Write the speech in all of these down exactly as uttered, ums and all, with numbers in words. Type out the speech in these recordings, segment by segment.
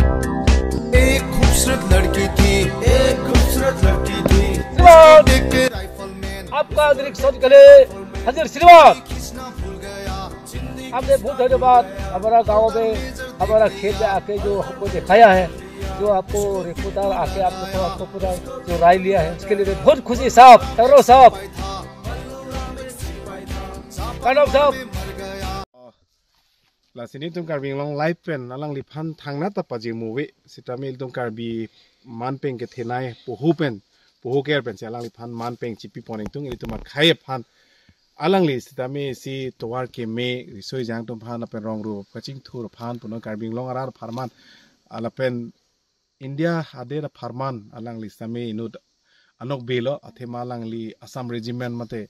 एक खूबसूरत लड़की थी, एक खूबसूरत लड़की थी। श्रीमान, उसको देख के राइफलमैन आपका निरीक्षण के लिए हाजिर श्रीमान। खींचना भूल गया। आपने बहुत धन्यवाद, हमारा गांव में, हमारा खेत में आके जो हमको दिखाया है, जो आपको रिपोर्टर आके आपको, आपको पूरा जो राय लिया है, उसके लिए मैं बहुत खुशी साहब, टर्रो साहब, कदम साहब। Lasi nelitum Karbi Anglong Live pen alangliphan thangnat ta pajirmuve, sitame ilitum Karbi manpeng kethenei poho pen, poho ker pensi alangliphan manpeng chipipon ingtung, ilitum akhei aphan alangli sitame si tovar keme, riso-ejang atum aphan lapen rong ru kachingthur aphan, punon Karbi Anglong arat apharman, ah, lapen India adet apharman alangli sitame inut anok belo, athema alangli Assam Regiment mate,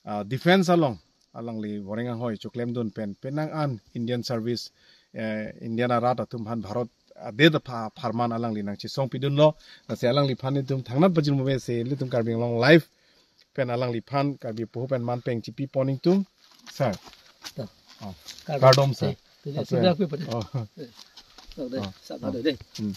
ah, defense along alangli boreng anghoi choklemdun pen, penang an Indian service, eh, Indian arat atum aphan, Bharat adet apha-, apharman alangli nangchesong pidunlo. Lasi alangliphan nelitum thangnat pajirmuve si nelitum Karbi Anglong Live pen alangliphan Karbi poho pen manpeng chipipon ingtung. Sir. Ta. Oh. Kardom. Kardom, sir. Eh, tu dia. Apa? Sudah aku pada. Oh. Eh, sudah, oh, sab, oh, ada deh. Hmm.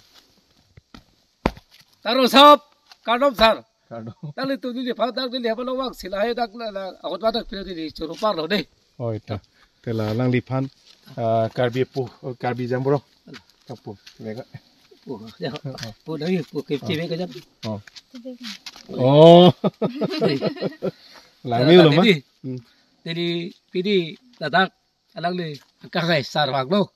Taro sab, kardom sir. Kardom. Tali tu nelitum dak nelitum apa lo wang sila hai dak la, la, ahot wadak pira di choro parlo deh. Oh, ita. Te la alangliphan, ah, Karbi pu, oh, Karbi jambro. Kapu, lega. Oh, ya. Oh, pu lagi, pu ke, oh, cewek aja. Oh. Oh. Dei. Lami lo ma? Dei. Hmm. Dei pini ladak alangli kakai sar wanglo.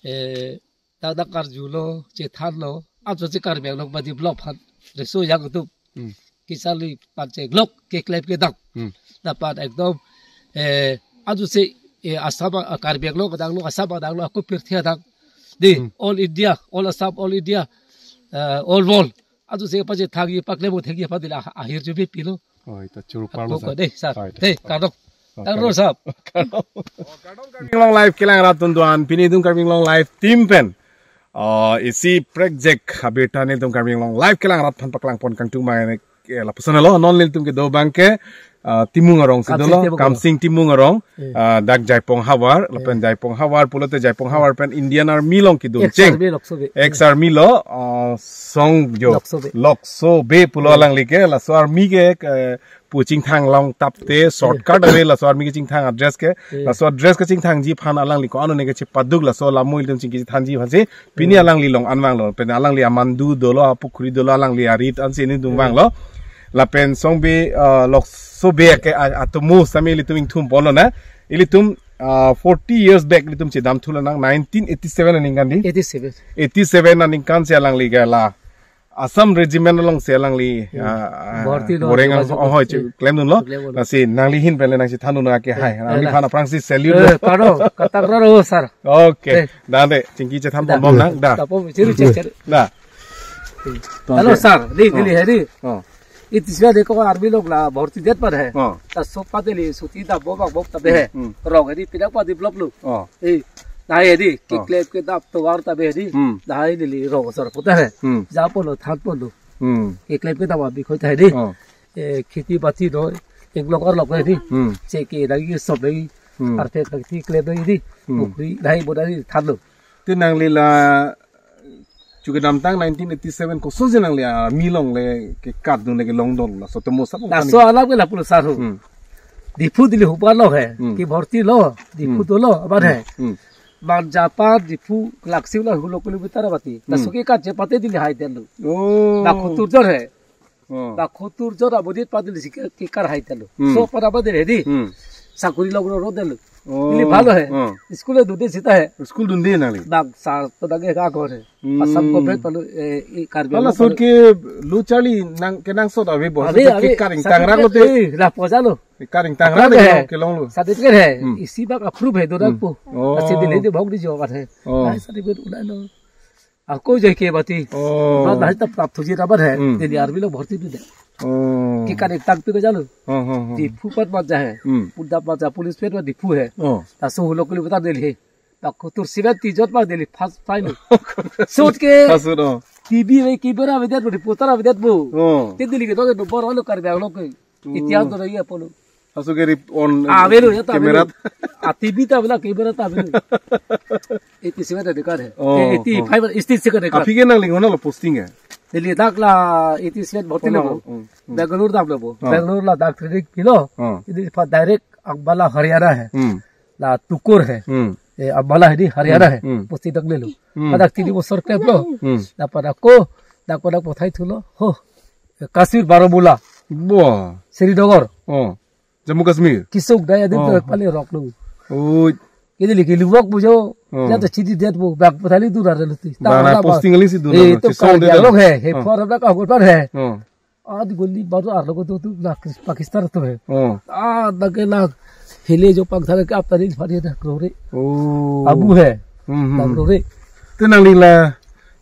Eh, dak dak karjulo, chethanlo, anso si Karbi Anglong ma develop aphan, riso-ejang atum. Hmm. Kisali pan cheglok, keklem kedam. Hmm. Dapat ekdom, eh, anso si, eh, Assam, ah, Karbi Anglong adang lo, Assam adang lo, ako pirthe adang. Dei, hmm, all India, all Assam, all India, eh, all world. Anso si pachethangji, paklem thangji aphan dei la ahirjume pilo. Oh, ita choro parlo. Ako sir. Dei, sir. Oh, ita. Dei, kardom. Oh, kardom, kardom sir. Kardom. Oh, kardom Karbi Anglong Live kelang rat atum do-an, pini nelitum Karbi Anglong Live team pen, ah, isi project abirta nelitum Karbi Anglong Live kelang rat aphan paklangpon kangtung ma ne, eh, lapuson lo, non nelitum kedo abang ke, ah, Timung arong si dolo, Kamsing Timung arong. Kamsing Timung arong, eh, ah, dak Jaipong havar, eh, lapen Jaipong havar pulote Jaipong havar pen Indian Army along kedun cheng. Ex-army Lokso Bey. Ex-army lo, ah, Song Jo. Lokso Bey. Lokso Bey pulo, eh, alangli ke, laso army ke, eh, pu chingthang long tapte, shortcut ave laso army kechingthang address ke, eh, laso address kechingthangji aphan alangli ko-an one kechepaduk laso lamui ilitum chingki thanji aphansi, pini, eh, alangli along an vanglo, pen alangli amandu dolo, apukhuri dolo, alangli arit ansi nelitum, eh, vanglo. Lapen Song Bey, ah, Lokso Bey ke, ah, atomo sitame ilitum ingthum ponlo na. Ilitum, ah, forty years back ilitum chedam thulo nang nineteen eighty-seven aningkan dei. Eighty-seven. Eighty-seven aningkan si alangli ke la Assam Regiment along si alangli, hmm, ah, ah, bhorti lo, boreng ang-, jogajog, oh, hoi, eh, choklemdunlo. Choklemdunlo. Lasi nangli ahin pen le nangchethandun ke hai. Eh, nangliphan, eh, aphrangsi salute lo. Eh, kardom, katak raro, sir. Okay. Eh. Da dei, chingki chethan, da, ponbom nang, da. Da pon, chiru che, chiru. Da. Hello, sir. Dei, oh, dei, dei. Oh. Eighty-seven dei ko army along la bhorti det pare. Oh. Ta sob pa dei le suti da bo bak bok ta be. Hmm, hmm. Rong dei pidak pa develop lo. Oh. Eh, dah dei, oh, keklem kedam tovar ta be dei. Hmm. Dah dei le rong sar puta hai. Hmm. Ja ponlo, than ponlo. Hmm. Keklem kedam abi khoi ta dei. Oh. Eh, kheti bati do, ek lok ar lok dei. Hmm. Che ke lagi sob lagi. Hmm. Arthe kheti klem lagi dei. Hmm. Pukhuri dei bo dei thanlo. Te nangli la chu kedamtang nineteen eighty-seven koson si nangli army along le kekardun le kelongdun laso atomo sab. Laso alam ke lapulo sir ho. Hmm. Diphu dei le hupa lo he. Hmm. Ke bhorti lo, Diphu, hmm, dolo, aban he. Hmm. Hmm. Manjapar Diphu laksi la hulo kilometer abati. Hmm. Laso ke kachepate dei le hai detlo. Oh. Dak Khotur jor he. Oh. Dak Khotur jor abodit pa dei le si ke, kekar hai detlo. Hmm. So pada ba dei he dei. Hmm. Sakuri log ro ro detlo. Oh. Ili bhalo he. Oh. School dunde sita he. School dunde nangli. Dak sar to dak ke ka kor he. Hmm. Assam government palu, eh, i Karbi Anglong laso palu. Ke lo charli nang kenangsot ave bo. Ave, ave. Kekar ingtang rak lote. Eh, la poja lo. Kekar ingtang rak, ave, lo he. Kelonglo. Certificate he. Hmm. Isi bak approve he do dak, hmm, po. Oh. Lasi dei le dei bhok dei jo kat he. Oh. Ai certificate ulai lo. Ako jai ke bati. Oh. Ba dahai ta prap thuji rabar hai. Hmm. Dei army along bhorti dunde. Oh. Kekar ingtang pi ko jalo. Oh, oh, oh. Diphu pat mat ja hai. Hmm. Pudap mat ja police pet mat Diphu hai. Oh. Laso hulo kilometer dei le. Dak Khotur seventy jot ma dei le first final. Sot ke. First final. T V le camera avedet bo, reporter avedet bo. Oh. Te dei le ke do bor lo Karbi Anglong ke. Hmm. Itihas do ya polo. Aso ke rip on, ah, avelo, ya ta camera. Avelo. Ah, T V ta avelo, camera ta avelo. Eighty seven ka record hai. Oh, eighty five, oh. Eighty six ka record. Aphi ke nangli konat lo posting hai? Delhi dak la eighty seven bhorti lo bo. Hmm, hmm. Bangalore dak lo bo. Oh. Bangalore la dak training pilo. Oh. Ini pa direct Ambala Haryana hai. Hmm. La Tukur hai. Hmm. Eh, Ambala hai di, Haryana hai. Hmm. Posting dak lelo. Hmm. Dak tini bosor klem lo. Hmm. Dak pada ko, dak pada pathai thulo. Ho. Kashmir Baramulla. Wah. Srinagar. Oh. Jammu Kashmir. Kisung daya din, oh, to pale rok lo. Oh. Kini liki luwak bujo. Oh. Ya to chidi det bu bak pathali dura relo ti. Bana posting ali si dura. Eh, to Karbi Anglong hai. He, oh, for na ka hukul par hai. Oh. Ad goli baru arlo ko tu tu na Pakistan tu hai. Oh. Ah, dake na hele jo pagthar ke aptari phari na krore. Oh. Abu hai. Hmm, hmm, na hmm. Krore. Te nangli la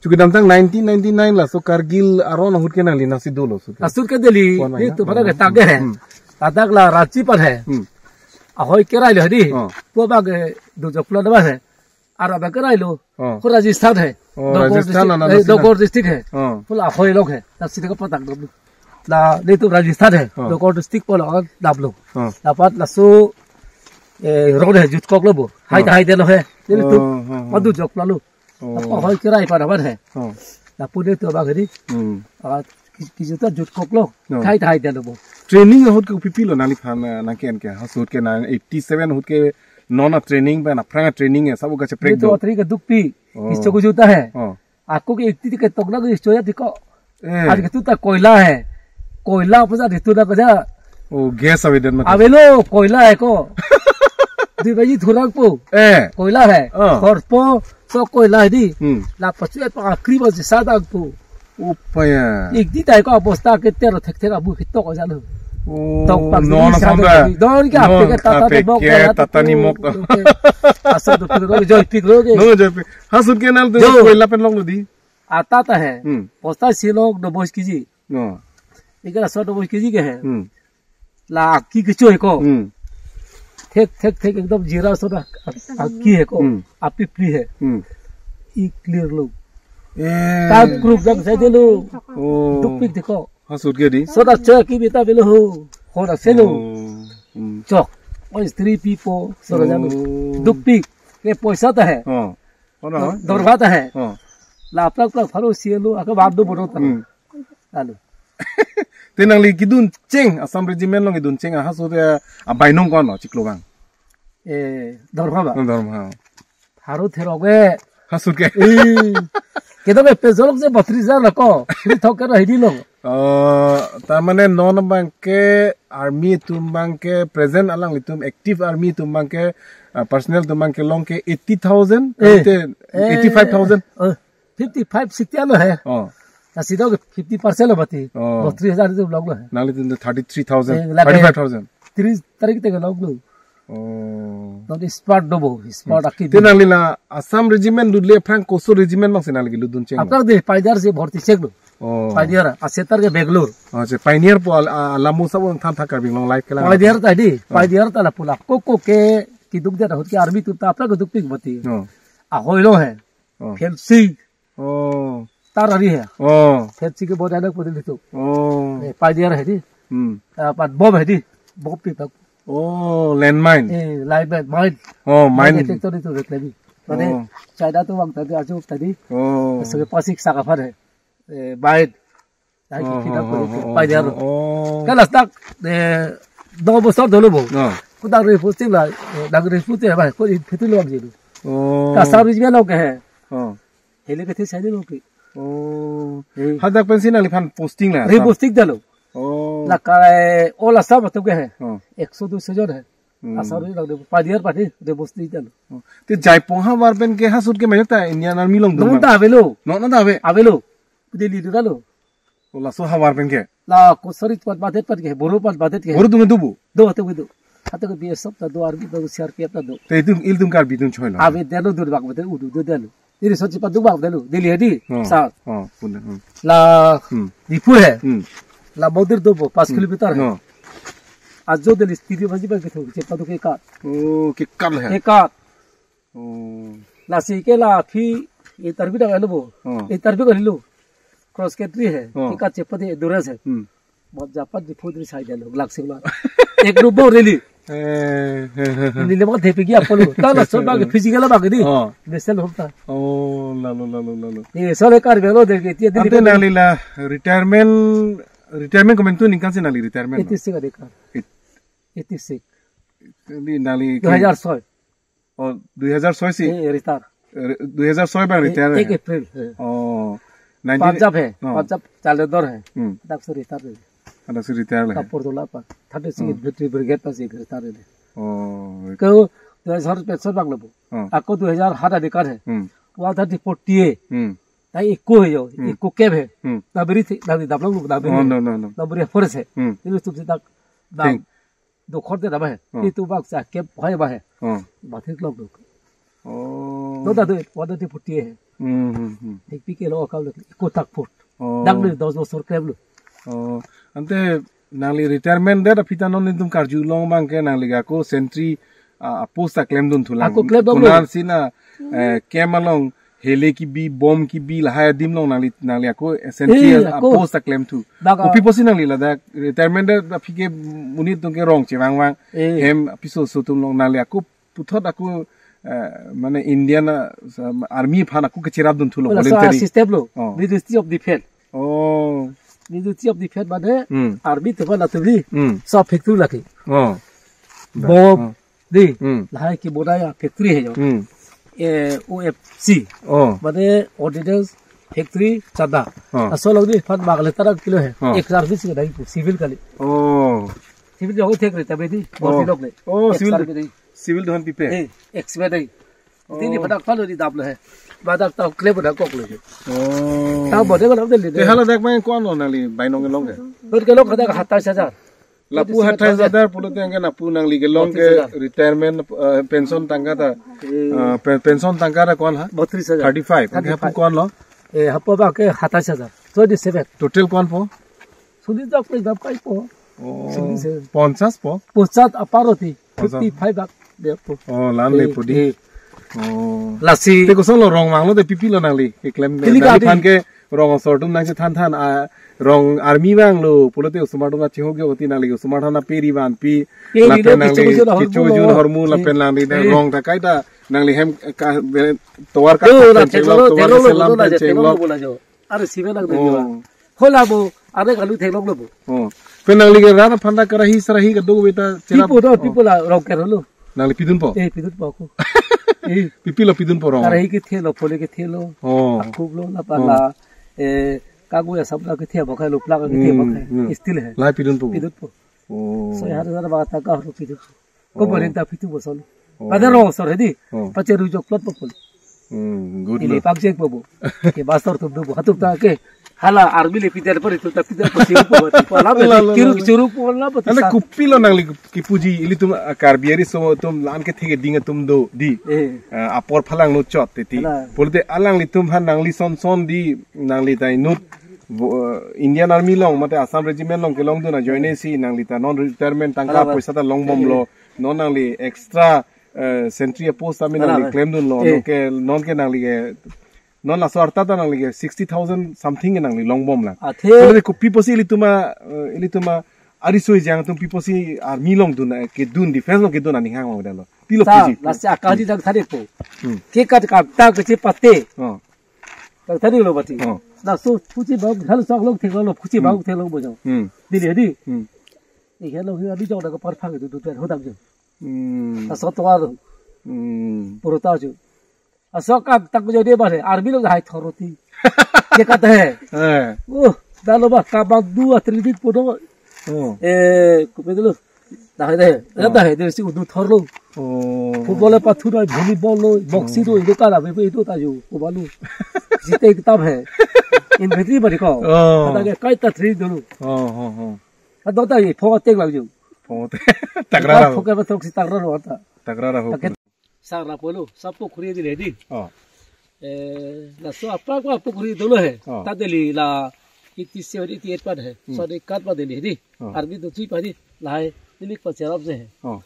chukidam tang nineteen ninety-nine laso Kargil aron ahut ke nangli nangsi dolo su. Asur ke Delhi, pon ni na, tu pada ke tag hai. Hmm. Ladak la Ranchi pan hai. Hmm. Ahoi kerai lo di. Oh. Pu bag, eh, dujok pulo na ba hai. Ara bag kerai lo. Oh. Ko Rajasthan hai. Oh, Dokor Rajasthan district, ana eh, nasi na. Dokor district hai. Oh. Pula ahoi lo hai. Nasi de ko patak do. La ni tu Rajasthan hai. Oh. Dokor district pulo an dap lo. Oh. Dapat laso, eh, road hai jutkok lo bo. Hai, oh, ta hai de lo hai. Ni tu. Oh, oh, oh. Madu jok lalu. Oh. Apa hoi kerai pada ban hai. Oh. Lapu ni tu bag hari. Hmm. Ah, ki-, kiju ta jutkok lo. Oh. Thai thai dia lo bo. Training ahut ke pipi lo nangphan, eh, nangken ke. Ahut ke na eighty seven ahut ke non a training ba na phrang a training ya sabu ka cheprek. Ni tu do. Atri ke dukpi. Oh. Kisto ko juta hai. Oh. Ako ke eighty ke tok na ko isto ya tiko. Eh. Ad ke tu ta koila hai. Koila apa sa itu na ko ja. Oh, gas avedetma. Avelo, koila hai ko. Di baji thurang po. Eh. Koila hai. Oh. Korpo, so koila hai di. Hmm. La pasu et pa akri ba si sadang po. Upaya. Ik di tai ko abosta ke ter thek thek abu hitok aja lo. Oh, tok pak non di sadang sampai. Di. Don ke non ape ke tata ape ni mok ke ya tata ni tu. Mok. Oke. Asal tu pik ro, joi pik ro ke. Non joi pik. Ahut ke nangli tu. Jo. Koila pen lok lo di. Ata ta hai. Hmm. Bosta silok do bois kiji. Oh. Ikala so do bois kiji ke hai. Hmm. La aki kicho hai ko. Hmm. Thek, thek, thek, ekdom jira so na. Aki hai ko. Hmm. Api pli hai. Hmm. I clear lo. Eh. Tam group jang sai de lo. Oh. Dukpik de ko. Ahut ke di. So na choi ki bita belo ho. Ho na selo. Oh. Hmm. Chok. Oi, three people. So na jang. Oh. Dukpik. Ke poisa ta hai. Oh. Oh, na. Dor-, dorba ta hai. Oh. La plak plak pharo sielo. Aka bab do bono ta. Hmm. Alo. Te nangli kidun cheng, Assam Regiment along kidun cheng, ahut te abainong ko-an lo, chiklo bang. Eh, dorma ba? Dorma. Pharo therok e. Ahut ke. Eh. Kedo ke pejolok je batris hajar lo ko. Three thousand ke hidi lo. Oh, ta mane non abang ke army atum abang ke present alanglitum active army atum abang ke, ah, personnel atum abang ke long ke eighty thousand, eh, te eh, eighty-five thousand. Eh. Fifty-five, sixty lo hai. Oh. Lasi do fifty percent lo mati. Oh. Batris hajar tu lok lo hai. Nanglitum tu thirty-three thousand, eh, lake thirty-five thousand. Tris tarik te lok lo. Oh. Tadi smart do bo, smart aki. Te nangli la Assam Regiment lut le aphrang koso regiment abang si nangli lut dun cheng? Aphrang de Pioneer si bhorti chek lo. Oh. Pioneer, a center ke Bangalore. Oh, je Pioneer pu al-, a, alamo sabo than tha Karbi Anglong live kelang. Pioneer ta di, oh, Pioneer ta lapu la. Ko ko ke kiduk dia ahut ke army atum ta aphrang kidukpik mati. Oh. Ahoi lo hai. Oh. Fancy. Oh. Tar ari hai. Oh. Fancy ke boda na pudi litu. Oh. Eh, Pioneer hai di. Hmm. Ah, pat bomb hai di. Bomb pi pak. Oh, landmine. Eh, landmine, mine. Oh, mine. Mine detector itu reklami. Mane, oh, China tu bang tadi ajo tadi. Oh. Sebagai pasik saka phar hai. Eh, mine. Lagi oh, kita oh, pudi oh, oh, Pioneer. Oh. Kan last tak, eh, do bosor dolo bo. Oh. Ko dak reposting la, eh, dak reposting ba, ko in phetu lo abji lo. Oh. Ka service lo ke hai. Oh. Hele ke the sai lo ke. Oh. Eh. Hadak pensi nangliphan posting la? Reposting dalo. Oh. La kai, o la sab tu ke hai. Oh. Ekso duso jon hai. Hmm. Asar ni lang de Pioneer party reposting dalo. Oh. Te Jaipong havar pen ke ahut ke majok ta Indian Army along dun. Non ta avelo. Non ta ave. Avelo. Delhi dun dalo. Oh, laso havar pen ke? La ko sari pat badet pat ke, Boro pat badet ke. Boro atum kedo bo? Do, atum kedo. Atum ke B S F ta do, army ta do, C R P F ta do. Te itum, ilitum Karbi atum choi lo. Ave deno dur bak bete udu do deno. Iri sochi pat do bak deno. Delhi hai di. Oh, sa. Oh, pun, hmm. La, hmm, Diphu hai. Hmm. La mondir do bo, pas, hmm, kilometer hai. No. Ajo Delhi studio baji bak ketho, chepa do ke kat. Oh, ke kat hai. Ke kat. Oh. Lasi ke la phi interview dang alo bo. Oh. Interview kali lo. Cross country hai. Oh. Ke kache pade endurance hai. Hmm. Bab japat di phudri sai dalo, glak sing lo. Ek number Delhi. Eh, eh, eh, eh. Delhi le bang thepi ki apolo. Ta laso bang physical bang di. Oh. Besel hom ta. Oh, lalo, lalo, lalo. Eh, sale kar belo de ke tia Delhi. Ante nangli la retirement, retirement komentu ningkan si nangli retirement? Eighty-six adikar. Eight- Eighty-six. Di nangli ke- Dua hajar soi. Oh, dua hajar soi si? Eh, retire. Eh, dua hajar soi bang retire. Eh, ek April, eh. Oh. Nineteen Punjab hai, oh. Punjab Jalandhar hai. Hmm. Dak se retire hai. Dak se retire hai. Kapur dola pa. Thirty-six Hmm. Infantry Brigade ta si retire hai. Oh. Ko dua hajar pension bang lo. Oh. Ako dua hajar hat adikar hai. Hmm. One thirty forty hai. Hmm. Tai eko hai jo, Hmm. Eko kep hai. Hmm. Nabiri thi, nabi dablong lo, nabiri. Oh, no, no, no. Nabiri forest hai. Hmm. Ini tuh si dak dam. Thank- Dokhor te dam hai. Oh. Itu bak sa kep hai ba hai. Oh. Bathik lok dok. Oh. No da do, wada de puti hai. Hmm, hmm, hmm. Thik pi ke lo akam lo, kotak put. Oh. Dang ni dos bosor klem lo. Oh. Ante nangli retirement det aphi ta non netum karjulong bang ke nangli ako sentry, ah, post ta klemdun thulang. Ako klemdun. Kunan sina, eh, kem along hele kibi, bom kibi, lahai adim along nangli, nangli ako sentry Eh, a-, ako. Post ta klemthu. Baka. Kopi pusi nangli ladak retirement det aphi ke monit atum ke rong chevang vang. Eh. Hem apiso so atum along nangli ako puthot ako, eh, mane Indian, ah, sa-, army aphan ako kecherapdun thulo Wala voluntarily. Sa system lo. Oh. Ministry of Defense. Oh. Ministry of Defense mane Hmm. Army atum aphan latum di. Hmm. Sa factory laki. Oh. Bom. Oh. Di, Hmm. Lahai kebonai a-factory hai jo. Hmm. Eh, O F C. Oh. Mane Ordnance Factory Chanda. Oh. Laso along di aphan bang le tarak kilo hai. Oh. Ex service ke dai civil kali. Oh. Civil jo thek re tabe di. Oh. Borsi lok le. Oh, ex civil, service dai. Civil dohan pipe. Eh, ex service dai. Oh. Tini pada kalo di dam le hai. Badak ta kle pada kok le. Oh. Ta bode ko lam de le. Te hala dak main ko-an lo nangli bainong kelong ke? Lut kelong kada hatai saja. Lapu hatai hajar pulote anke lapu nangli kelong ke Botris hajar. Retirement, eh, pension tangka ta, Hmm. eh, pe-, pension tangka ta ko-an ha? Botris hajar. Thirty-five. Anke hapu Thirty-five. Ko-an lo? Eh, hapu ba ke hatai hajar. Twenty-seven. Total ko-an po? Suli jak pe dap kai po. Oh. Suli se. Ponchas po? Ponchas apar oti. Ponchas. Fifty-five bak dia po. Oh, lan le Eh, po di. Eh. Oh. Lasi. Te koson lo rong vanglo te pi pi lo nangli. Keklem Tili nangli gadi. Aphan ke rong asor atum nangchethan than a rong army vanglo pulote osomar atum achiho ke oti nangli osomar than aperi vanpi Peri lapen lo, nangli kichu jun hormu kichu lo. Jun hormu Eh. Lapen nangli na Eh. Rong ta kaita nangli hem ka be- tovar ka Yo, pen na chenglok, thenglo, tovar thenglo, selam lo, pen na chenglok. Thenglo, lo, jo. Are sibe nang Oh. Dei. Hola bo, are kalu thenglo lo bo. Oh. Pen nangli ke rara phanda karahi sarahi kedo beta cherap. Pipo do, Oh. Pipo la rong kerlo. Nangli pidunpo? Eh, pidunpo ako. Eh. Pi pi lo pidunpo rong? Karahi kethelo, pholi kethelo. Oh. Akuk lo, la Oh. Pala. Eh, kagu ya sabla kethe ba kai lo plak kethe ba Hmm, kai. Hmm. Still hai. Lahai pidunpo? Pidunpo. Oh. Soi har har ba ta ka ro pidunpo. Ko Oh. Bolen ta pitu bosol. Oh. Pada rong asor hai di. Oh. Pache rujok plot po pol. Hmm, good Ini lo. Pabjek po bo. Ke pastor atum do bo. Hatum ta ke. Hala army le piter por itu ta piter por siu po. Pala Lalo, kiru lalo. Kiru po la po Ante sa. Kopi lo nangli kipuji ilitum, ah, Karbi ari so atum lan kethe keding atum do di. Eh. Ah, apor phalang no chot teti. Hala. Pulote alanglitum aphan nangli son son di nangli ta inut vo-, eh, Indian Army along mate Assam Regiment along kelongdun ajoine si nangli ta non retirement tangka Hala. Poisa ta longbomlo. Eh. Non nangli extra, eh, sentry post ami Hala, nangli hala. Klemdunlo. Eh. Non ke, non ke nangli ke Non laso arta ta nangli ke sixty thousand something ke nangli longbom lang. Athe. Kali kopi pusi ilitum a, eh, ilitum a ari soi jang atum pi pusi army along dun, eh, kedun defense along kedun aning hang mang dalo. Pilo Sa, pusi. Lasi akaji dang tadi po. Hmm. Ke kat kam ta ke chepate. Oh. Dang tadi lo bati. Oh. Laso pusi bang hal sok long thek lo pusi bang Hmm. Thek lo bo jong. Hmm. Dili di. Hmm. Ikan lo hi abi jong da ke parphang itu tu tu hodang jong. Hmm. Laso tovar. Hmm. Purota jong. Aso kam tak jodi ba he, army lo hai thoroti. Ke kata he. Eh. Uh, dalo ba kabang dua training podo. Oh. Eh, kupe dulu. Dah he, dah he, Oh. Dah he, dari si udu thorlo. Oh. Football apa thu dai, volleyball lo, boxing lo, Oh. Itu kala, itu ta ju, kubalu. Jite kitab he. In betri bari ko. Oh. Kata ke kaita training dulu. Oh, oh, oh. Kata ta ye, phone tek lang ju. Phone tek. Takrara ho. Phone ke betul si takrara ho ta. Takrara ho. Takrara. Sar la polo, sa pukhuri dile di. Oh. Eh, laso apa ko pukhuri dolo he. Oh. Ta dili la eighty seven, eighty eight pat he. Hmm. So di kat pa dili di. Oh. Army do thui pa di. Lahai dili pa cherap je he. Oh.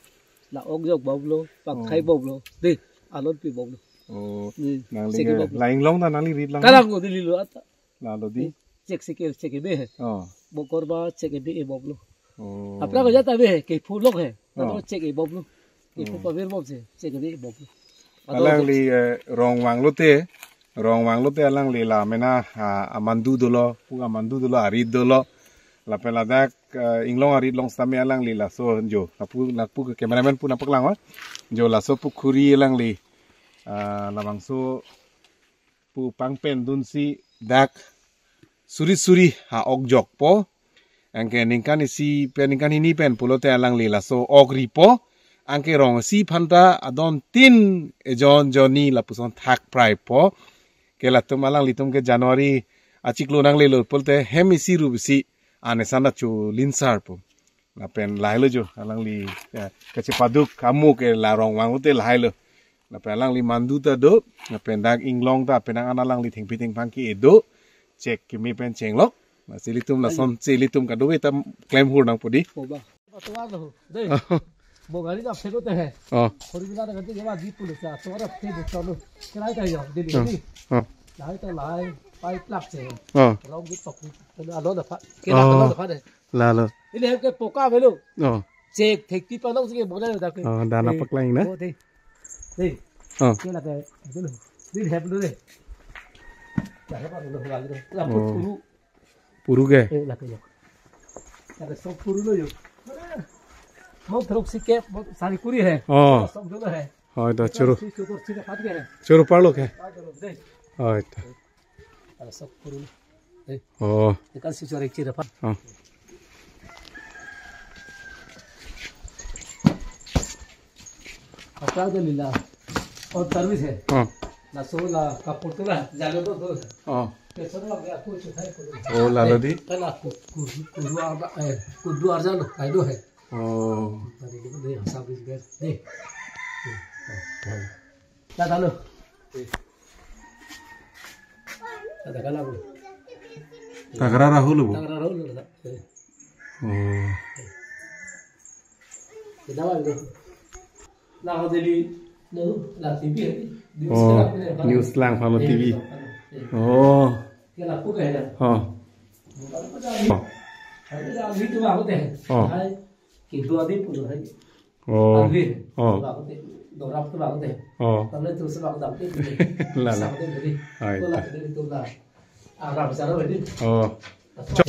La ok jok bom lo, pa Oh. Khai bom lo. Di, alon pi bom lo. Oh. Ni, nangli segi ke bom lo. Laing long ta nangli rit lang. Kalang lo dili lo ata. Lalo di. Chek sekel chek ebe he. Oh. Bokor ba chek ebe e bom lo. Oh. Apra ko jata be, ke phu lok he. Oh. Ado chek e bob lo. Ke phu Oh. Paver bob se, chek e bob lo. Ado Alangli, eh, rong vanglote, rong vanglote alangli la mena, ah, amandu dolo, pu amandu dolo, arit dolo. Lapen ladak, eh, inglong arit along sitame alangli laso jo, lapu, lapu ke cameraman pu nangpaklang, oh. Jo laso pukhuri alangli, ah, labangso pu pangpendunsi dak suri suri ha-ok jokpo. Anke ningkan isi pen ningkan hini pen pulote alangli laso ok ripo. Anke rong isi aphanta adon tin ejon jonni lapuson thak praipo. Ke latum alanglitum ke January achiklo nanglelo pulote hem isi rup isi anesan achu linsarpo. Lapen lahelo jo, alangli, eh, kachepaduk amu ke la rong vanglote lahelo. Lapen alangli mandu ta do, lapen dak inglong ta penang an alangli thengpi thengphang ke-e do, chek kimi pen chenglok. Lasi ilitum lason, si ilitum kadokave ta klem hur nangpo dei. Boba. Atuar lo, dei. Bo gari ka phek hote hai. Oh. Khori bila ka dei ba di pulo sa, atuar phek bo chalo. Kirai ta yo, dei Oh. Dei. Oh. Lahai ta lahai, pai plak se. Oh. Rong di tok. Alo da pha. Kela Oh. Alo da pha dei. Lalo. Ili hem ke poka avelo. Oh. Chek thekti panong si ke bona da ke. Oh, dana Eh, paklang na? Oh, dei. Dei. Oh. Kela ke, dulu. Dei hem dulu dei. Lah, apa dulu lagi deh. Lah, Oh. Puru. Puru ke? Eh, lah ke ya. Ada sok puru lo yo. Mau teruk si ke, mau sari kuri hai. Oh. Sok dulu hai. Oh, itu churu. Si churu si dapat ke hai. Churu parlo ke? Ada dulu dei. Oh, itu. Ada sok puru lo. Eh, Oh. Ikan si chori chira pa. Oh. Apa ada lila? Oh, tarwis hai. Oh. Laso la kapur tu la, jalo tu tu. Oh. Peso la ya aku chuthai puru. Oh, lalo dei. Kan aku kudu kudu arba eh kudu arjalo, kaido hai. Oh. Tadi itu dei, sabis ber dei. Dei. Oh, oh. Dah lalu. Ada kan aku. Takrar ahulu bo. Takrar ahulu lah. Eh. Oh. Kita lah itu. Nah, jadi no, la T V ya. News Oh, sekarang ini, news lang sama Eh, T V. Eh. Oh. Ya lah, bukan ya. Oh. Bukan apa dah. Oh. Ada dah itu lah hote. Oh. Hai. Kedua dia pun hai. Oh. Alvin. Oh. Sebab hote. Dorap tu lah hote. Oh. Kalau tu sebab tak hote. Lah, lah. Sebab hote jadi. Hai, Kalau tak. Jadi tu lah. Arab sana jadi. Oh.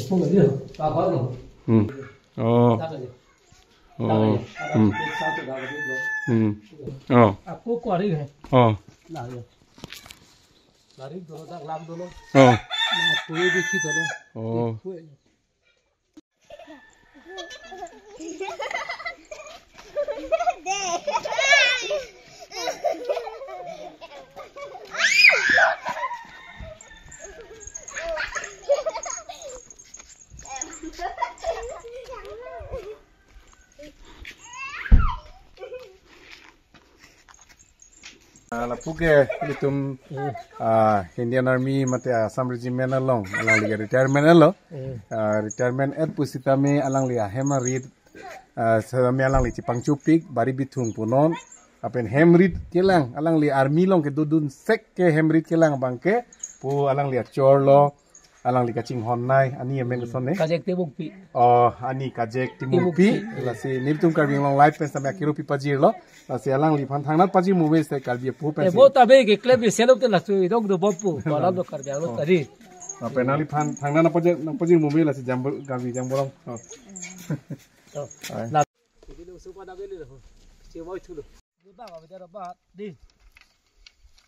Pun dia. Apa lo? Hmm. Oh. Tak aja. Oh. Hmm. Hmm. Oh. Aku kuari hai. Oh. Lah ya. Lari dolo dak lam dolo. Oh. Nah, kue di sini dolo. Oh. Kue. Ah, lapu ke ilitum ah, Indian Army mate Assam Regiment along alangli ke retirement lo. Hmm. Ah, retirement et pusitame alangli ahem arit ah, sitame alangli chepangchupik bari bithung punon. Lapen hem rit kelang alangli army along kedodun sek ke hem rit kelang abang ke pu alangli achor lo. Alangli kachinghon nei, ani amen koson ne? Kajek Timungpi. Oh, ani Kajek Timungpi. Timungpi. Lasi nelitum Karbi Anglong Live pen sitame akiro pi pajirlo. Lasi alangliphan thangnat pajir mume se Karbi apu pen Eh, si. Bo tabe ke klem ni selok te lasu idong do bompu. Balam do Karbi Anglong Oh. Tadi. Lapen nangliphan thangnat pajir, nangpajir mume lasi jambo, Karbi jamborong. Oh. Oh. Ai. La- Ini lo supa na beli lo. Si mau itu lo. Di bang, apa dia dapat? Di.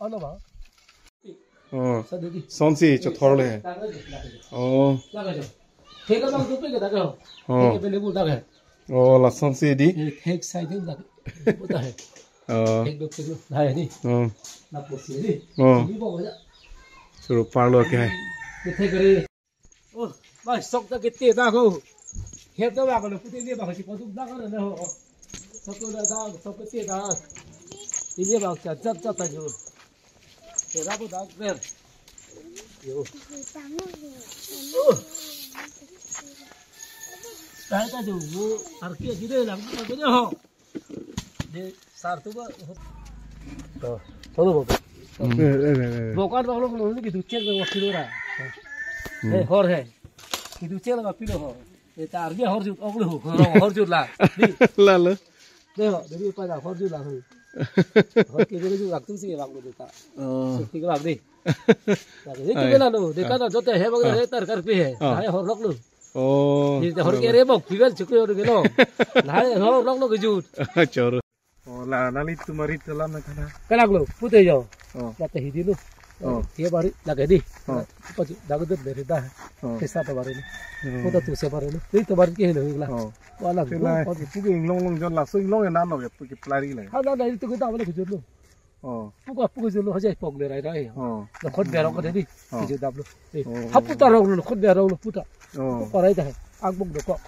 Ano ba? Oh. Sa dei. Sonsi chothor le. Laga jo, laga jo. Oh. Laga jo. Thek abang tu pe ke laga jo. Oh. Thek available laga jo. Oh, lasonsi dei. Eh, thek sai dei laga. Bota hai. Oh. Thek dok thek lo. Hai ni. Oh. Na posi dei. Oh. Ni bo ja. Churu parlo ke hai. Ni thek kare. Oh, bang sok ta kete ta ko. Hep ta bang ko puti ni bang si patuk ta ko na ho. Sok ta ta sok kete ta. Ini bang cha cha cha ta jo. Te ra bo ta ber. Yo. Oh. Ta ta jo mo arke di de lang ta ko ho. De sar tu ba. To, to lo bo. Hmm. Eh, eh, eh, eh. Bokan ba lo lo ki du chek ba kilo ra. Hmm. Eh, hor hai. Ki du chek la pilo ho. Deta arni ahorjut, ok lo, rong ahorjut la. Di. Lalo. Dei ho, dei pa da ahorjut la ho. Hor ke dei jut lang tum si lang dei ta. Oh. Safety lang dei. Lagi itu Ai. Bela lo, dei kan jote he bang Ah. He tar karpi he. Ah. Hai horlok lo. Oh. Dei ta hor ke re bok, pivel chukri hor ke lo. Hai horlok lo kejut. Choro. Oh, la, nangli tumari telam na kana. Kalak lo, pute jo. Oh. Late hidi lo. Oh. Dia bari, lagi di. Oh. Apa sih, dagu dut beri dah. Oh. Kesa ta bari lo. Oh. Puta tu se bari lo. Itu bari ke lo la. Oh. Wala. Sila, oh, puke inglong long jon laso inglong enan lo ke, puke pelari le. Hana na itu kita wala kejut lo. Oh. Puka puka jut lo, hajai pok le rai rai. Oh. Lo khot berok ke di. Oh. Kejut dap lo. Eh, Oh. Haputa rong lo, khot berok lo puta. Oh. Ko rai dah. Agbuk do ko.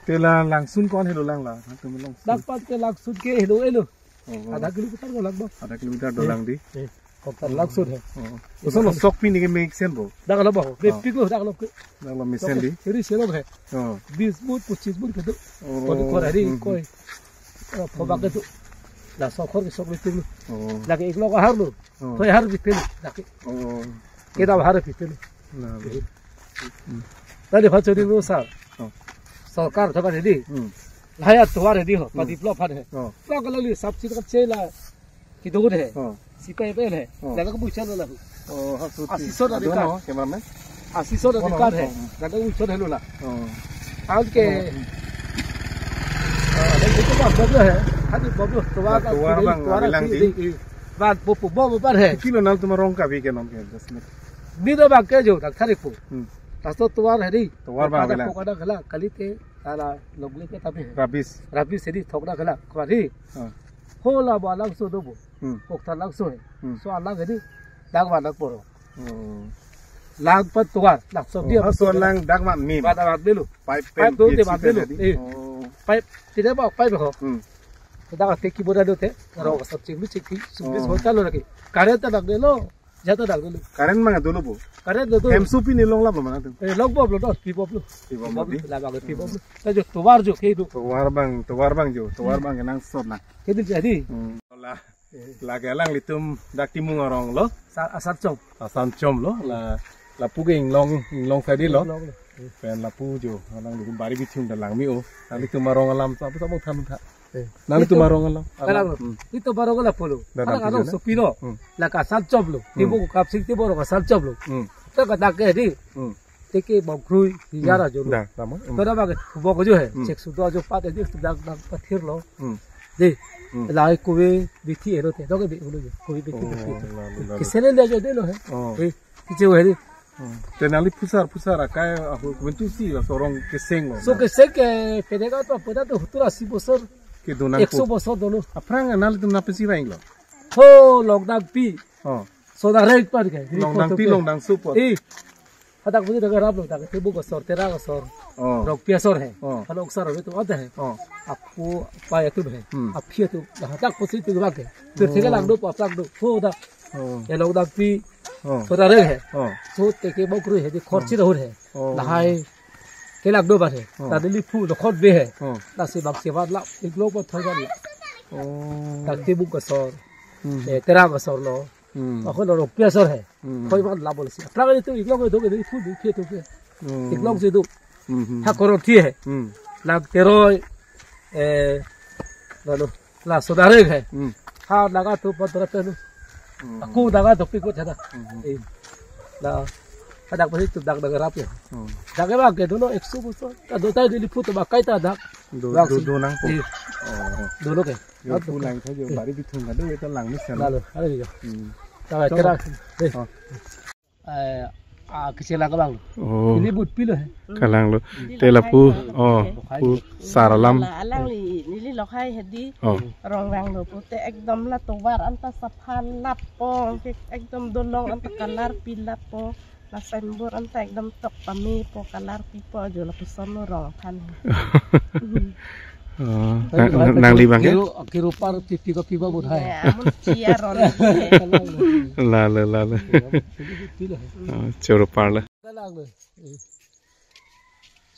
Te la langsun ko-an helo lang la. Nang tum langsun. Dapat ke langsun ke helo elo. Oh, oh. Adha kilometer ko lang bang. Adha kilometer do lang di. Eh, kok tan langsun he. Oh. Uson lo sok pini ke make sense bo. Dak lo bang. Be Oh. Pik lo dak lo ke. Dak lo make sense di. Iri selo he. Oh. Bis mut, pachis mut kedo. Oh. Kori kori hari Hmm. Koi. Oh, phobak kedo. La sok hor ke sok le tim. Oh. Lagi iklok ahar lo. Oh. Koi ahar bitel. Lagi. Oh. Kedam ahar bitel. Na. Tadi pachori lo sar. Oh. Sorkar thaba ready. Hmm. Lahai atovar ready ho, Hmm. Padi block aphan he. Oh. Block lali sab chit kap chela. Kidun he. Oh. Sipai pen he. Oh. Laga buchon lo lahu. Oh, ha suti. Asison Adon adhikar. Ho, cameraman. Asison Kono? Adhikar he. Oh. Laga buchon helo la. Oh. Anke. Oh. Ah, itu bang problem he. Hadi problem. Tovar Tovar bang, tovar bilang di. Di. Ban pupu bom ban he. Kilo nangtum arong kabi ke non ke, just minute. Ni do bang ke jo, dak tharik po. Hmm. Laso tovar he di. Tovar bang Kada bilang. Ko kada kala, kali te, ala logle ke tapi he. Rabis. Rabis he di, thok na kala, kwari. Ah. Ho la ba langso do bo. Hmm. Kok ta langso he. Hmm. So alang he di, dak ba dak poro. Oh. Lang pan tovar, lang so Oh, dia ha, so lang dak man mim. Ba dak belo. Pipe Pipe pen do te P H C ba pen belo. He di. Eh. Oh. Pipe, tidak ba pipe ho. Hmm. Dak te ki boda do te, Oh. Rong sab ching lu ching ki, sum Oh. Bis hotel lo lagi. Current ta dak belo. Jata dak dulu. Current mang dulu bo. Current dulu. Hem supi ni long lap lo mana tu? Eh, long bob lo, dos, pi bob lo. Pi bob lo di? Labang pi bob lo. Ta jo tovar jo ke do. Tovar bang, tovar bang jo, tovar Hmm. Bang ke nang sot na. Ke di jadi. Hmm. La, Eh. Lake alanglitum dak Timung arong lo. Sa-, Asanchom. Asanchom lo. La, lapu ke inglong, inglong sadi lo. Inglong lo. Eh. Pen lapu jo, alanglitum bari bithung da langme-o. Nanglitum arong alam, sabu sabu than tha. Eh. Nanglitum arong alam. Kalang lo. Hmm. Itum arong alam pulo. Dak Kalang dam arong tujuh, sopi lo. Hmm. Lake Asanchom lo. Hmm. Timung Kapsing Timung arong Asanchom lo. Hmm. Ta ka dak ke di. Hmm. Teke bongkrui, Hmm. Hijara jo lo. Dak, lama. Hmm. Tora bang, bong jo he. Hmm. Chek sudo jo pat di, dak dak pathir lo. Hmm. Di. Hmm. Lai kuwe bithi ero te. Doke bi ulo jo. Kuwe bithi Oh, bithi. Lalu, lalu. Kisene le jo de lo he. Oh. Eh, kiche he di. Hmm. Te nangli phusar, phusar akai ahu kumentu si laso arong keseng lo. So na. Keseng ke peneka to peda to hutur asi bosor. Ke do nang Ekso po. Bosor dolo. Aphrang nanglitum na pensi vaing lo. Ho, Longdangpi. Oh. Soda rek pan ke. Longdangpi, Longdangso po. Eh. Hadak puji daga rap lo, daga Timung asor, Terang asor. Oh. Rongpi asor he. Oh. Kalau angsar itu ada he. Oh. Apo pai atum he. Hmm. Aphi atum. Dah hadak pusi itu bang ke. Terus Oh. Ke lang do, pas lang do. Ho dah. Oh. Ya Longdangpi. Oh. Soda rek he. Oh. So teke bongkrui he, di khorchi Oh. Rahul he. Oh. Lahai. Kelak do ban he. Oh. Tadi lipu lo khot be he. Oh. Nasi bang sevat la, iglo po thoi ban la. Oh. Dak Timung asor. Hmm. Eh, Terang asor lo. Hmm. Ako lo Rongpi asor he. Hmm. Thoi ban la bol si. Aphrang itu iglong do ke, lipu do ke to ke. Hmm. Iglong si do. Hmm, hmm. Ha koron thi he. Hmm. Lang teroi. Eh, lalu. La soda rek he. Hmm. Ha naga tu patra penu. Hmm. Aku naga tu pikut hada. Hmm. Eh. La hadak pasi tu dak naga rap ya. Hmm. Dak ke bang ke dulu ekso bosor. Ka do tai di lipu tu bakai ta dak. Do, Bang do, si. Do nang po. Eh. Oh. Dulu ke. Yo Dak tu pulang ke. Saja Eh. Bari bithung ka do itu langme sana. Lalu, ada juga. Hmm. Tawa Coba. Kira. Eh. Oh. Eh, ah, kecil lah kebang. Oh. Ini but pilo he. Kalang lo. Te lapu, oh, pu sar alam. La alangli, neli lokhai he di. Oh. Rongvang lo pute ekdom la tovar anta saphan lapo, ekdom dolong anta kalar pi lapo, la signboard anta ekdom tok pame po kalar pi po jo lapuson lo rong aphan. Oh, Tapi nang, bahai nang, nangli bang ke? Kiro, kiro par pipi ka piba bun hai. Ya, amun cia ron. Lale, lale. Pilo he. Oh, choro parle. Kalang lo.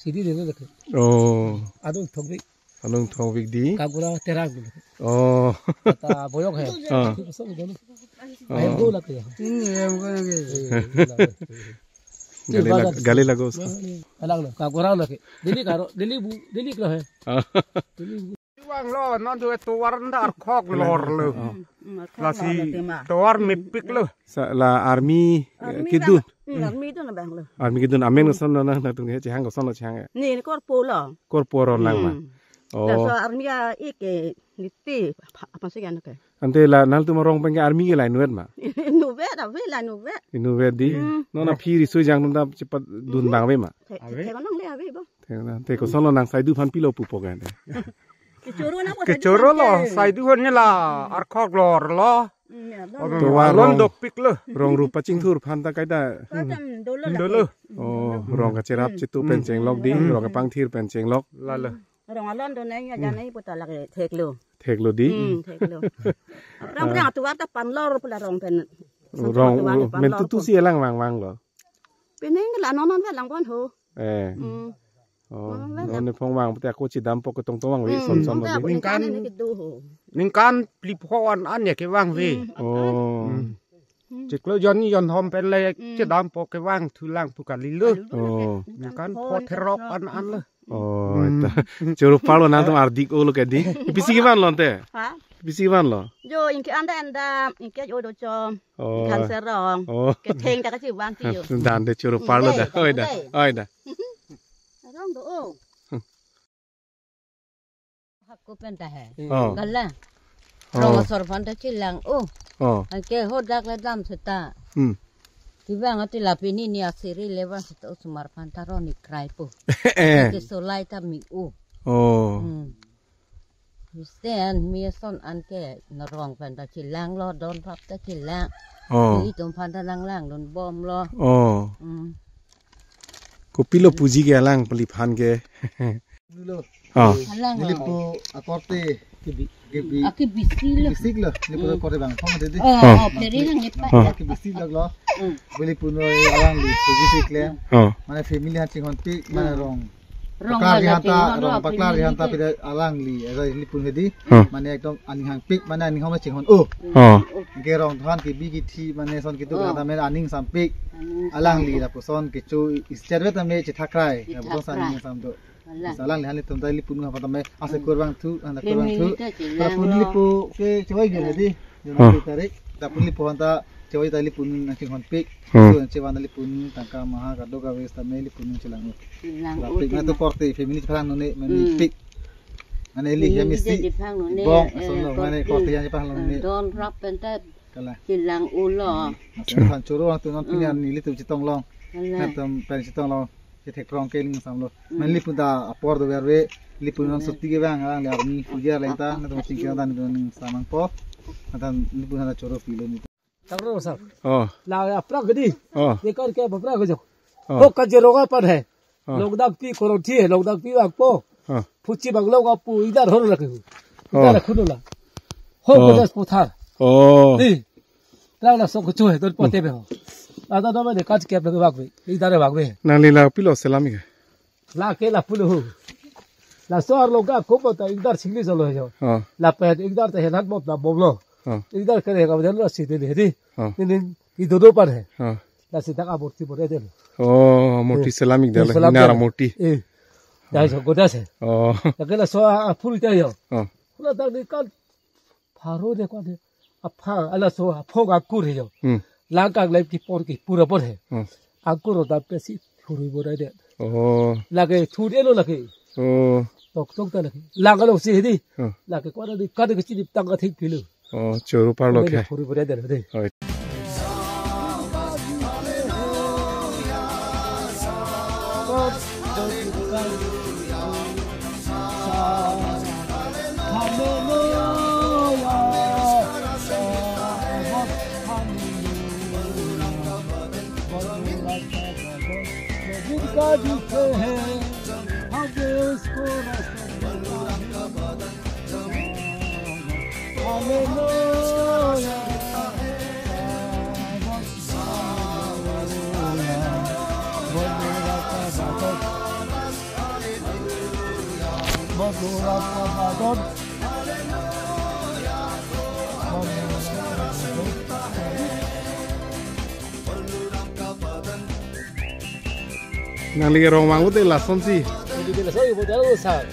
Sidi de lo. Oh. Adung thongvik. Adung thongvik di. Kagura Terang lo. Oh. Kata boyong he. Oh. Itu pasal lo. Oh. Ahem do lake ya. Ini ya bukan lagi. Eh, lale. Gale la-, gale lago usko. Alang lo, ka korang lo ke. Delhi karo, Delhi bu, Delhi klo hai. Ah. Delhi bu. Vanglo, non tu tovar anta arkhok lorlo. Oh. Lasi tovar mepiklo. Sa la army, eh, army kedun. Bang, hmm, army kedun abang lo. Army kedun amen kosonlo nangtum ke chehang kosonlo chehang ya. Ne, ne korpo lo. Korpo ron lang ma. Hmm. Oh. Laso army a-ik ke niti apa, apa sih kan ke? Ante la nangtum arong pen ke army ke la inutvet ma? Inutvet, ave la inutvet. Inutvet di. Hmm. Non aphi riso jang tum ta chepadun bang ave ma? Ave. Te, te nang le ave bo. Te na, te kosonlo nang Saidu aphan pilo pupo ke ante. Kechoro na ko. Kechoro lo, Saidu. Saidu hon ne la arkhok lorlo. Hmm, ya, lo. Tovar alon rong, dopiklo. Rong rupa chingthur aphan ta kaita. Katam dolo la. Dolo. Oh, rong kacherap chitu pen chenglok di, hmm, rong kepangthir pen chenglok. Lalo. Rong alon do nai ya, hmm, janai puta lake theklo. Theklo di? Hmm, theklo. Aphrang, ah, aphrang atovar ta panlor pula rong pen. Rong, atovar ta men panlor tutu pun. Si alang vangvanglo. Penang ke la non non ve lang bon ho. Eh. Hmm. Oh, non non ve non lang. Ne phong vang pute ako chedampo ketong tong vang ve, hmm, son son nonke vang ve. Ningkan, ningkan ne kedo ho. Ningkan phli pho an an ya kevang ve. Hmm. Oh. Hmm. Hmm. Chiklo jon ni jon thom pen le, hmm, chedampo kevang thu lang pu kalilo. Kalilo. Oh. Ningkan pho therok an an lo. Oh, hmm, ita. Choro parlo nangtum ardik olo ke di. Pisi kevanlo ante? Ha? Pisi kevanlo? Jo, ingke anda anda, ingke jo do chom. Oh. Ingke han serong. Oh. Ketheng ta kachivan ti jo. Dan de choro parlo da. Ingke, oi da. Ingke. Oi da. Arong do o. Hako pen ta he. Oh. Gala. Oh. Rong asor aphan ta chelang o. Oh. Anke hodak le dam seta. Hmm. Kevang ati lapen ini asiri le vang seta osomar aphan ta ron ikrai po. Eh. Ante solai ta mi o. Oh. Hmm. Christian mi ason anke narong aphan ta chelanglo, don pap ta chelang. Oh. Itum aphan ta nang langdun bomlo. Oh. Hmm. Kopilo puji ke alang peliphan ke. Dulu. Oh. Alang. Nelipo akorte kebi, kebi. Ake bisi lo. Bisik lo. Nelipo, hmm, akorte bang. Paham tadi? Oh, oh, peri lang ipa. Oh. Ake bisik lo lo. Hmm. Beli puno alangli puji si klem. Oh. Mane family han chinghon pik, mane, hmm, rong. Rong paklar la di hanta, chinghon rong lo, paklar di family hanta ke. Pida alangli, esa nelipun hedi. Hmm. Mane ekdom aning hangpik, mane aning hom chinghon. Oh. Oh. Ke rong than kebi kethi, mane son kitu, oh, kata mane aning sampik. Aning sampik. Alangli lapuson kecho ischedule tame chethakrai. Chethakrai. Lapuson aning samdo. Alang. Sa alangli han ilitum ta nelipun aphan tame ase, hmm, kurvangthu, anta family kurvangthu. Ta chelang lo. Lapu nelipo ke chewai gel hedi. Jona, ah, dui tarik. Lapu nelipo hanta chewai ta nelipun nangchinghon pik. Hmm. So, chevan nelipun tangka maha kadokave sitame nelipun chelang. Chelang. Rapik na to korte family chelang none mane, hmm, pik. Mane ili, family hem isi. Chelang none, bong, eh, ason lo, mane korte, korte yang chelang none. Don rap pen ta. Kala. Chelang ulo. Mas kan choro tu non, hmm, pini nelitum chetong long. Kala. Nangtum pen chetong long. Chethekrong ke ning samlo. Hmm. Mane nelipun ta apor do verve, nelipun non, hmm, suti kevang alangli army puja lain ta, nangtum chingki ta nangtum samang po. Nangtum nelipun ta choro pilo ni. Takro sir. Oh. La aprak gedi. Oh. Ye kar ke aprak gedi. Oh. Ho kajeronga pan hai. Oh. Longdakpi koroti hai, Longdakpi vangpo. Oh. Phuchi banglo ka pu idar hor lake. Idar, oh, khunu la. Ho, oh, Kodas Puthar. Oh. Di. Lang la song kecho hai, don pote be ho. Ada nama ne kat kep lake vangve. Idar vangve. Nangli la pilo selam ika? Lake lapulo ho. Laso arlo ka kopo ta idar singli solo jo. Oh. Lapen idar ta henat bot na bomlo. Oh. Idar kere ka bajalo si de hedi. Oh. Nini idodo pan hai. Oh. Lasi dak amurti bor edel. Oh, murti, eh, selam ik dal, selam nara dal. Murti. Eh. Dai so goda se. Oh. Lake laso a, a phul ta jo. Oh. Ladak ni kan pharo de ko de. Apha, laso aphong angkur he jo. Hmm. Lang kang lai kipor kipur apor he. Hmm. Angkur dam pesi thuri bor ede. Oh. Lake thuri lo lake. Oh. Tok tok ta lake. Lang lo si hedi. Oh. Lake ko di kan ke chini tang ka thik pilo. Oh, choro parlo ke. Puri puri ada deh. Oh. Nangli rong vanglote lasonsi. Jadi dia langsung ibu dia langsung.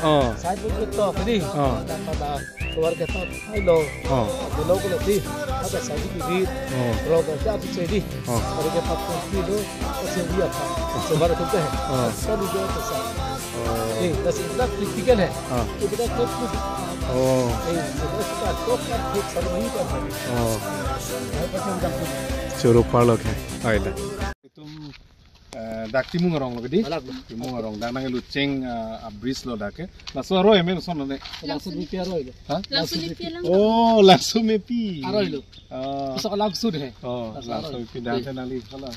Oh. Saya pun ketok tadi. Oh. Dapat dah keluar ketok. Hai lo. Oh. Dia lo kalau di. Ada saya di bibir. Oh. Kalau kerja di sini. Oh. Hari ketok pun di lo. Masih dia. Sebar tu teh. Oh. Kan dia tu sah. Oh. Eh, dah sudah kritikan eh. Oh. Itu dah kok. Oh. Eh, sudah sudah kok kan kok sama ini kan. Oh. Saya pasti udah. Choro parlok hai. Aila. Itum Eh, dak Timung arong lo kedi? Alak lo. Timung arong dak nang lucheng, eh, a bridge lo dak ke. Laso aroi amen son ne. Langsung mepi aroi lo. Ha? Langsung mepi lang. Oh, langsung mepi. Aroi lo. Oh. Langsung langsung he. Oh, langsung aroi. Langsung mepi dak ke nangli hala.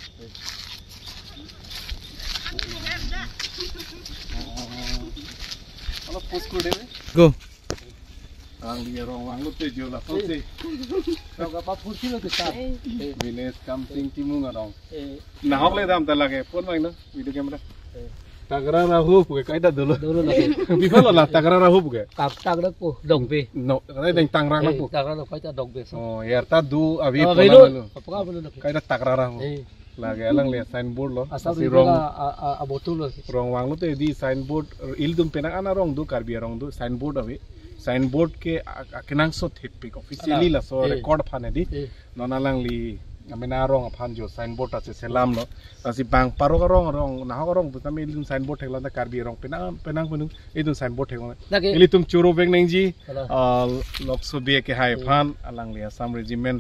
Hala post kur de. Go. Nangli rong vanglote jo lasonsi. Rong apa pursi lo kita. Eh. Village Kamsing Timung arong. Eh. Nahok le dam ta lake phone mang na video camera. Eh. Tagra rahu puke kaita dolo. Dolo lake. Bipalo la tagra rahu puke. Kap tagra po dongpe. No, kaita deng tangrang na po. Tagra lo kaita dongpe so. Oh, yar ta du avi. Oh, pona velo. Lo. Apa ka bolo lake? Kaita tagra rahu. Eh. Lake alangli signboard lo. Asam si rong. A, a, a, botul lo. Rong vanglote di signboard ilitum penang an arong do, Karbi arong do signboard ave. Signboard ke a, a, kenangsot thepik officially. Ala. Laso eh. Record aphan di. Eh. Non alangli amena arong aphan jo signboard ase selam lo. Lasi bang parok arong arong nahok arong pusitame ilitum signboard theklang ta Karbi arong penang penang penung ilitum signboard theklang. Lake. Ilitum choro vek nangji. Ala. Ah, Lokso Bey ke hai eh. Aphan alangli Assam Regiment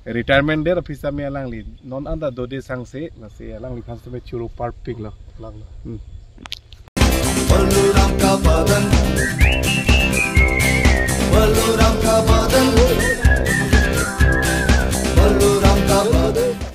retirement der pusitame alangli non anta dode sangse, lasi alangliphan sitame choro parpik lo. Lang lo. Hmm. Balaram ka badan, Balaram ka badan.